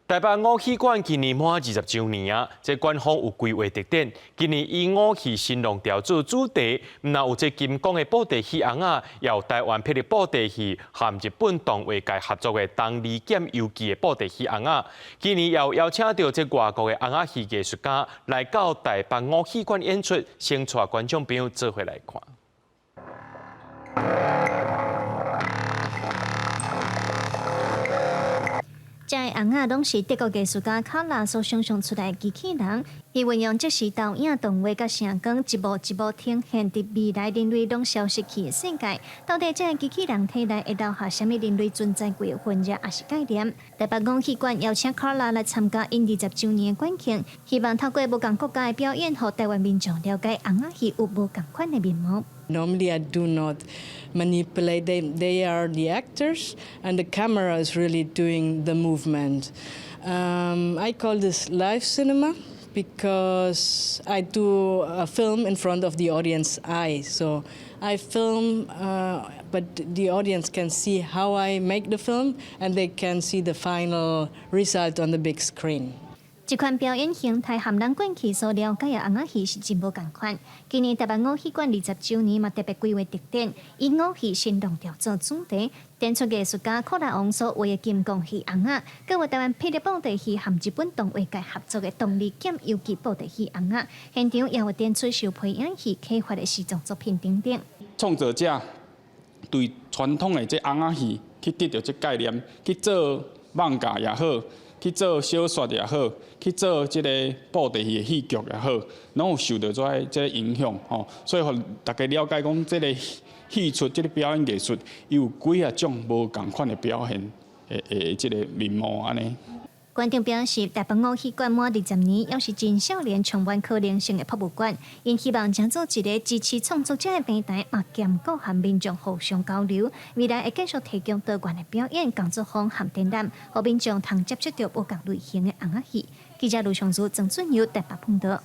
台北偶戲館今年滿20週年啊，這館方有規劃特展。今年以偶戲新浪潮做主題，毋但有這金剛的布袋戲尪仔，也有台灣霹靂布袋戲和日本動畫界合作的東離劍遊記的布袋戲尪仔。今年又邀請著這外國的尪仔戲藝術家來到台北偶戲館演出，先帶觀眾朋友做伙來看。這个尪仔攏是德國藝術家卡拉所想像出來的機器人，伊運用即時投影動畫佮聲光，一幕一幕呈現佇未來人類攏消失去的世界。到底這个機器人體內會留下啥物人類存在過的痕跡，抑是概念？台北偶戲館邀請卡拉來參加𪜶20週年的館慶，希望透過無仝國家的表演，予台灣民眾了解尪仔戲有無仝款的面貌。 Normally, I do not manipulate them. They are the actors, and the camera is really doing the movement. I call this live cinema because I do a film in front of the audience eye. So I film, but the audience can see how I make the film, and they can see the final result on the big screen. 這款表演形態和咱過去所了解的尪仔戲是真無仝款。今年台北偶戲館20週年嘛特別規劃特展，以偶戲新浪潮做主題，展出藝術家柯拉王所畫的金剛戲尪仔，閣有台灣霹靂布袋戲和日本動畫界合作的東離劍遊記布袋戲尪仔，現場也有展出受皮影戲啟發的時裝作品等等。創作者對傳統的這尪仔戲去得著這概念，去做漫畫也好，去做小說也好，去做這个布袋戲的戲劇也好，攏有受著這个影響吼，所以予大家了解講，這个戲曲、這个表演藝術，伊有幾仔種無仝款的表現的這个面貌按呢。館長表示，台北偶戲館滿20年，猶是真少年充滿可能性的博物館。𪜶希望成做一个支持創作者的平台，嘛兼顧和民眾互相交流。未來會繼續提供多元的表演、工作坊和展覽，予民眾通接觸著無仝類型的尪仔戲。記者盧尚祖、曾俊佑台北報導。